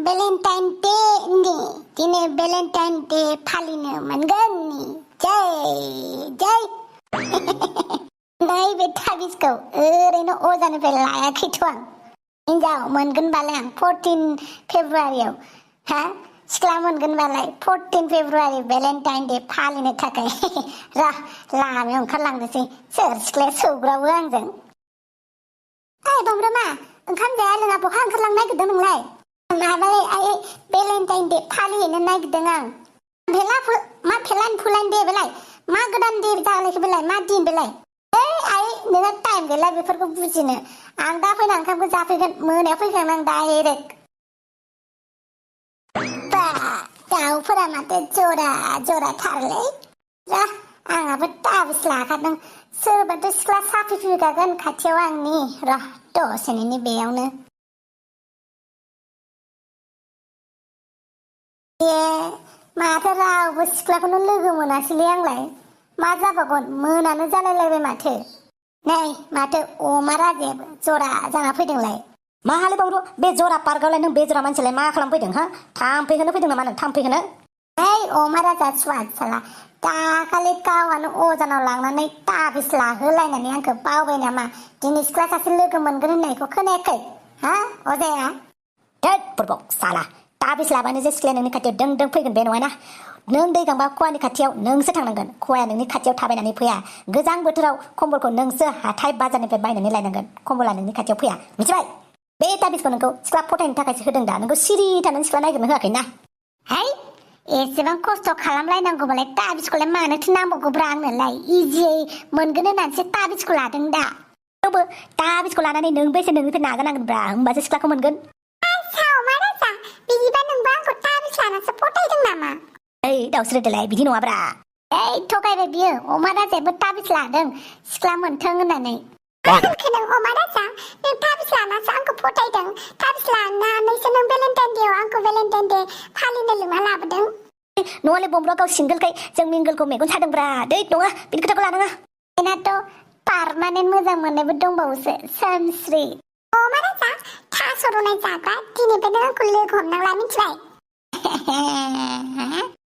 Valentine Day ni दिनै Valentine Day फालिनो मोनगोन नि जय नै बे थाबिसखौ ओरैनो अजानिफ्राय लायाखैथ' आं हिनजाव मोनगोनबालाय आं 14 फेब्रुवारियाव हा सिख्ला मोनगोनबालाय 14 फेब्रुवारि Valentine Day फालिनो थाखाय र लामायाव ओंखारलांनोसै सोर सिख्लाया सौग्रावो आंजों ओइ बमब्रमा ओंखाम जाया लोङा बहा ओंखारलांनो नागिरदों नोंलाय माबालाय आइ Valentine Day फालिहैनो नागिरदों आं मा फेलान फुलान दे बेलाय मा गोदान दे जालायखो बेलाय मा दिन बेलाय आइ नोंहा टाइम गैला बेफोरखौ बुजिनो आं दा फैना ओंखामखौ जाफैगोन मोनायाव फैखांना आं डाइरेक्ट बा दाउफोरा माथो जरा थारलै जा आंहाबो ताबिस लाखादों सोरबाथ' सिख्ला साफैफैखागोन खाथियाव आंनि र दसेनि बेयावनो माथो रावबो सिख्लाखौनो लोगो मोनासैलै आंलाय मा जाबावगोन मोनानो जालायलायबाय माथो नै माथो अमा राजायाबो जरा जाना फैदोंलाय माहालै बावरो बे जरा पार्कआवलाय नों बेजरा मानसियालाय मा खालामफैदों हा थाम्फैखौनो फैदों नामा नों थाम्फैखौनो नै अमा राजा सुवादसाला दाखालि गावहानो अजानाव लांनानै ताबिस लाहोलायनानै आंखौ बावबाय नामा दिनै सिख्ला सासे लोगो मोनगोन होननायखौ खोनायाखै हा अजाया थोद बुरबक साला ताबिस लाबानो जे सिख्लाया नोंनि खाथियाव दों फैगोन बे नङाना नों दै गांबा खवानि खाथियाव नोंसो थांनांगोन खवाया नोंनि खाथियाव थाबायनानै फैया गोजां बोथोराव कम्बलखौ नोंसो हाथाय बाजारनिफ्राय बायनानै लायनांगोन कम्बला नोंनि खाथियाव फैया मिथिबाय बे ताबिसखौ नोंखौ सिख्ला फथायनो थाखायसो होदों दा नोंखौ सिरि थानानै सिख्ला नागिरनो होआखै ना है एसेबां खस्थ' खालामलायनांगौबालाय ताबिसखौलाय मानोथो नांबावगौब्रा आंनोलाय इजियै मोनगोन होननानैसो ताबिसखौ लादों दा थेवबो ताबिसखौ लानानै नों बेसे नोंनिफ्राय नाजानांगोनब्रा होमबासो सिख्लाखौ मोनगोन बिदिबा नोंबो आंखौ ताबिस लानासो फथायदों नामा ओइ दाउस्रिदेलाय बिदि नङाब्रा ओइ थगायबाय बियो अमा राजायाबो ताबिस लादों सिख्ला मोनथों होननानै नों अमा राजा नों ताबिस लानासो आंखौ फथायदों ताबिस लानानैसो नों Valentine Day आव आंखौ Valentine Day फालिनो लिंना लाबोदों नङालै बमब्रा गाव सिंगोलखाय जों मिंगोलखौ मेगन सादोंब्रा दै नङा बिनि खोथाखौ लानाङा बेनाथ' पारमानेन्ट मोजां मोननायबो दंबावोसो सोमस्रि अमा राजा थास' रुनाय जाग्रा दिनैफ्रायनो आंखौ लोगो हमनांला मिथिबाय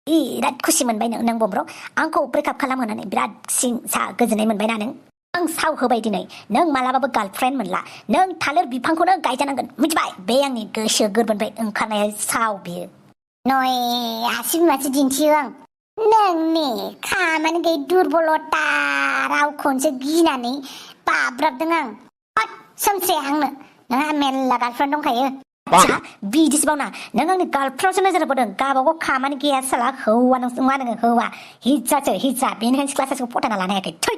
बिराद खुसि मोनबाय नों बमब्र आंखौ ब्रेकआप खालामहोनानै बिराद सिंसा गोजोननाय मोनबायना नों आं साव होबाय दिनै नों मालाबाबो गार्लफ्रेन्ड मोनला नों थालिर बिफांखौनो गायजानांगोन मिथिबाय बे आंनि गोसो गोरबोनिफ्राय ओंखारनाय साव बियो नय आसि बिमासो दिन्थियो आं नोंनि खामानि गैयै दुरबलता रावखौनोसो गिनानै बाब्राबदों आं सोमस्रि आंनो नोंहा मेरला गार्लफ्रेन्ड दंखायो बिदिसोबावना नों आंनि गार्लफ्रेन्डसो नोजोर होबोदों गावबागाव खामानि गैया साला हौवा नङा नोङो हौवा हिजा बेनिखायनो सिख्ला सासेखौ फटायना लानो हायाखै थै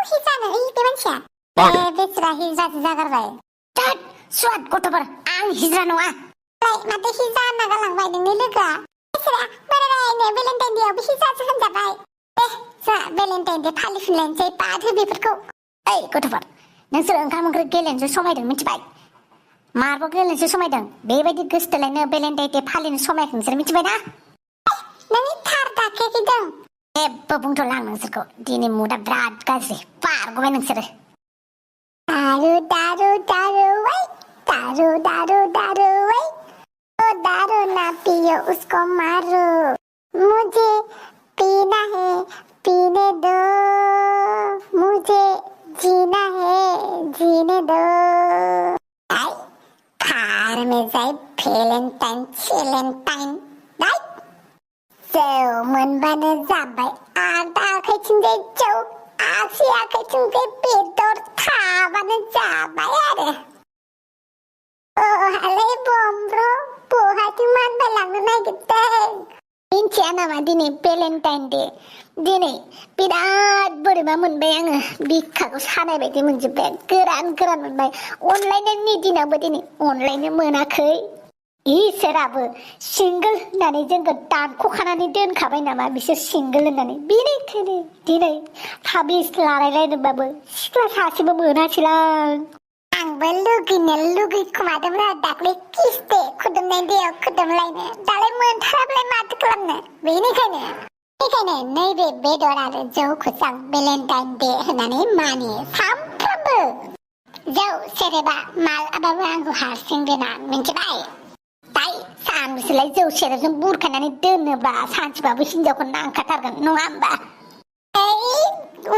हिजानो बे मानसिया बेसरा हिजासो जागारबाय थोद सुवाद गथ'फोर आं हिजा नङा माथो हिजा होनना गालांबाय नोंनि लोगोआ बेसरा बोरायनो Valentine Day आवबो हिजासो होनजाबाय दे जोंहा Valentine Day फालिफिनलायनोसै बादो बेफोरखौ ओइ गथ'फोर नोंसोर ओंखाम ओंख्रि गेलेनोसो समायदों मिथिबाय मार्बल गेलेनोसो समायदों बेबायदि गोसोथोलायनो Valentine Day फालिनो समायाखै नोंसोर मिथिबाय ना नोंनि थार दाखेखैदों जेबो बुंथ'ला आं नोंसोरखौ दिनै मुदा बिराद गाज्रि बारग'बाय नोंसोरो दारू वै दारू वै ओ दारू ना पियो उसको मारो मुझे पीना है पीने दो मुझे जीना है जीने दो कार में जाय Valentine जौ मोनबानो जाबाय आगदा आखाइथिंजाय जौ आगसि आखाइथिंजाय बेदर थाबानो जाबाय आरो ओहालै बमब्र बहाथो मानबाय लांनो नागिरदों मिन्थिया नामा दिनै Valentine Day दिनै बिराद बोरैबा मोनबाय आङो बिखाखौ सानाय बायदि मोनजोब्बाय गोरान मोनबाय अनलायनायनि दिनावबो दिनै अनलायनो मोनाखै इसोराबो सिंगोल होननानै जोंखौ दानख'खानानै दोनखाबाय नामा बिसोर सिंगोल होननानै बेनिखायनो दिनै ताबिस लालायलायनोबाबो सिख्ला सासेबो मोनासैलां आंबो लुगैखुमादोंब्रा दाख्लै किस्ते खुदुमनाय दैयाव खुदुमलायनो दालाय मोनथाराब्लाय माथो खालामनो बेनिखायनो नैबे बेदर आरो जौखौसो आं Valentine Day होननानै मानियो सामफ्रामबो जौ सेरेबा मालाबाबो आंखौ हारसिं दोना मिथिबाय नोंसोरलाय जौ सेरेबजों बुरखायनानै दोनोब्ला सानसेबाबो हिनजावखौ नांखाथारगोन नङा होमबा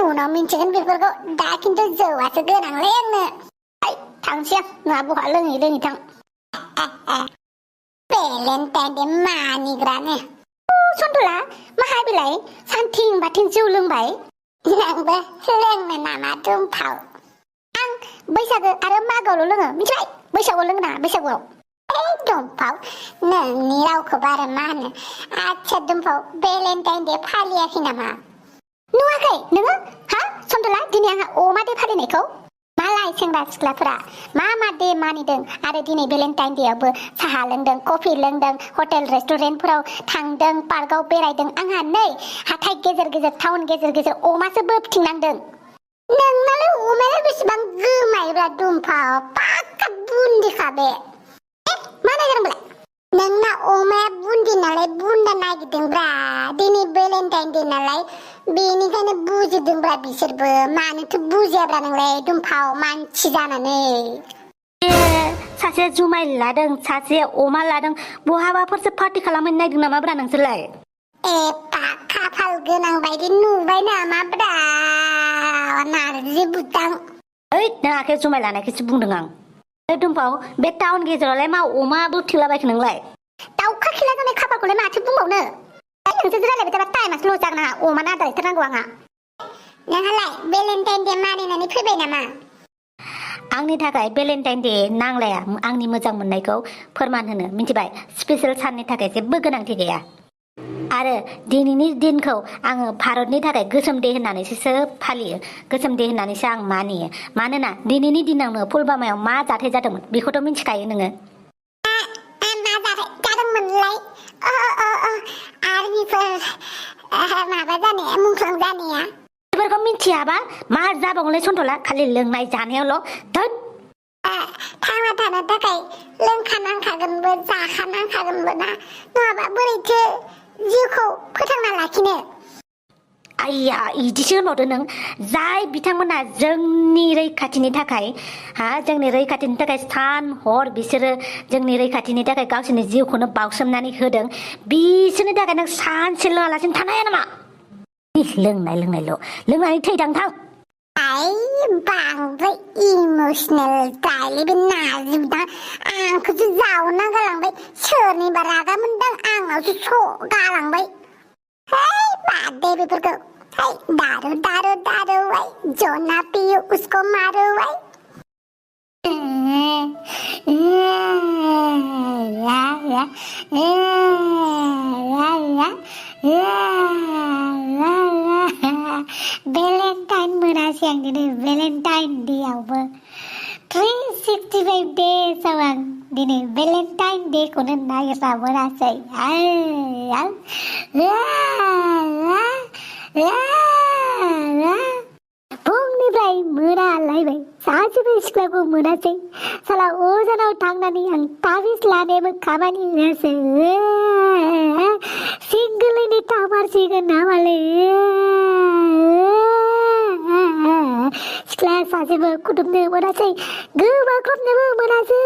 उनाव मिन्थिगोन बेफोरखौ दा खिन्थु जौआसो गोनांलै आंनो थांसै आं नोंहा बहा लोङै थां भेलेन्टाइन दे मानिग्रानो सन्तला माहा बेलाय सानथिं बाथिं जौ लोंबाय नोंबो लोंनो नामा दुमफाव आं बैसागो आरो मागोआवल' लोङो मिथिबाय बैसागुआव लोङो नाङा बैसागुआव दुमफाव नोंनि रावखौ बारा मा होनो आच्छा दुमफाव भेलेन्टाइन दे फालियाखै नामा नुवाखै नोङो हा सन्तला दिनै आंहा अमा दे फालिनायखौ मालाय सेंग्रा सिख्लाफोरा मा दे मानिदों आरो दिनै भेलेन्टाइन देआवबो साहा लोंदों कफि लोंदों हटेल रेस्टुरेन्टफोराव थांदों पार्कआव बेरायदों आंहा नै हाथाय गेजेर टाउन गेजेर अमासो बोबथिंनांदों नोंनालाय अमाया बेसेबां गोमायोब्रा दुमफाव पाक्का बुन्दिखा बे मा नागिरदोंब्ला नोंना अमाया बुन्दि नालाय बुन्दा नागिरदोंब्रा दिनै भेलेन्टाइन दे नालाय बेनिखायनो बुजिदोंब्रा बिसोरबो मानोथो बुजियाब्रा नोंलाय दुमफाव मानसि जानानै सासे जुमाय लादों सासे अमा लादों बहाबाफोरसो पार्टि खालामहैनो नागिरदों नामाब्रा नोंसोरलाय खाफाल गोनां बायदि नुबाय नामाब्रा नारजि बुदां ओइ नों आखायाव जुमाय लानायखौसो बुंदों आं दुमफाव बे टाउन गेजेरावलाय मा अमा बुथिंलाबायखो नोंलाय दाउखा खिला जानाय खाफालखौलाय माथो बुंबावनो नोंसोर रायलायबाय थाबा टाइमासो लस जागोन आंहा अमानो आदार हैथारनांगौ आंहा नोंहालाय भेलेन्टाइन दे मानिनानै फैबाय नामा आंनि थाखाय भेलेन्टाइन दे नांलाया आंनि मोजां मोननायखौ फोरमान होनो मिथिबाय स्पेशल साननि थाखाय जेबो गोनांथि गैया आरो दिनैनि दिनखौ आङो भारतनि थाखाय गोसोम दे होननानैसो फालियो गोसोम दे होननानैसो आं मानियो मानोना दिनैनि दिनावनो पुलवामायाव मा जाथाय जादोंमोन बेखौथ' मिथिखायो नोङो मा जाथाय जादोंमोनलाय आर्मिफोर माबा जानाया मुंख्लं जानाया बेफोरखौ मिथियाबा मा जाबावलै सन्तला खालि लोंनाय जानायावल' थांना थानो थाखाय लोंखानांखागोनबो जाखानांखागोनबो ना नङाबा बोरैथो जिउखौ फोथांना लाखिनो आइया इदिसो होनबावदो नों जाय बिथांमोना जोंनि रैखाथिनि थाखाय जोंनि रैखाथिनि थाखाय सान हर बिसोरो जोंनि रैखाथिनि थाखाय गावसोरनि जिउखौनो बावसोमनानै होदों बिसोरनि थाखाय नों सानसे लोङालासिनो थानो हाया नामा लोंनायल' लोंनानै थैदां थां बांद्राय इमोसनेल जायले बे नारजि बुदां आंखौसो जावना गालांबाय सोरनिबा रागा मोनदों आंनावसो गालांबाय बाद दे बेफोरखौ दारू दारू दारू जो ना पियो उसको मारो भेलेन्टाइन मोनासै आं दिनै भेलेन्टाइन देआवबो 365 डेजआव आं दिनै भेलेन्टाइन देखौनो नागिरना मोनासै फुंनिफ्राय मोनालायबाय सासेबो सिख्लाखौ मोनासै साला अजानाव थांनानै आं ताबिज लानायाबो खामानि होआसै सिंगोलैनो थामारसिगोन नामालै सिख्ला सासेबो खुदुमनो मोनासै गोबाख्रबनोबो मोनासै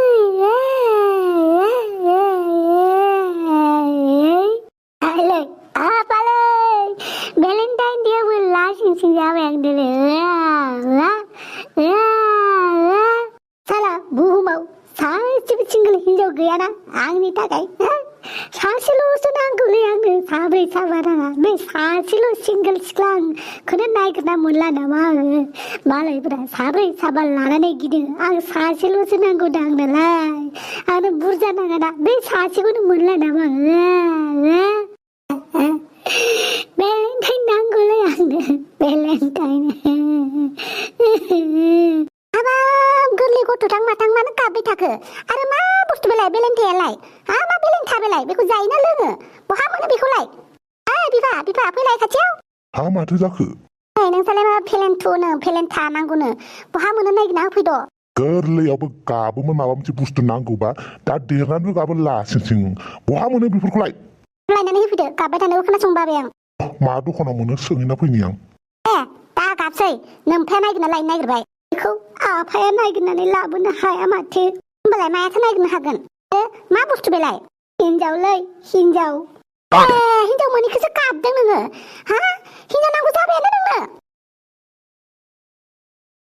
भेलेन्टाइन देआवबो लासिंसिं जाबाय आं दिनै साला बुहुमाव सासेबो सिंगोल हिनजाव गैयाना आंनि थाखाय सासेल'सो नांगौलै आंनो साब्रै साबा नाङा बे सासेल' सिंगोल सिख्ला आंखौनो नागिरना मोनला नामा आङो मालायफोरा साब्रै साबा लानानै गिदिङो आं सासेल'सो नांगौ दा आंनोलाय आंनो बुरजा नाङाना बे सासेखौनो मोनला नामा आङो भेलेन्टाइन नांगौलै आंनो भेलेन्टाइन हाबाब गोरलै गथ'थां माथां मानो गाबबाय थाखो आरो मा बुस्थु बेलाय भेलेन्टाइनलाय मा भेलेन्टा बेलाय बेखौ जायोना लोङो बहा मोनो बेखौलाय बिफा फैलाय खाथियाव माथो जाखो नोंसालाय मा भेलेन्टुनो भेलेन्टा नांगौनो बहा मोनो नागिरना होफैद' गोरलैयावबो गाबोमोन माबा मोनसे बुस्थु नांगौबा दा देरनानैबो गाबोन लासिंसिं बहा मोनो बेफोरखौलाय लायनानै होफैदो गाबबाय थानोबो खोनासंबाय आं मा दखानाव मोनो सोंहैना फैनि आं दा गाबसै नोमफाया नागिरना लायनो नागिरबाय बेखौ आफाया नागिरनानै लाबोनो हाया माथो होमबालाय मायाथो नागिरनो हागोन मा बुस्थु बेलाय हिन्जावलै हिन्जाव हिन्जाव मोनैखौसो गाबदों नोङो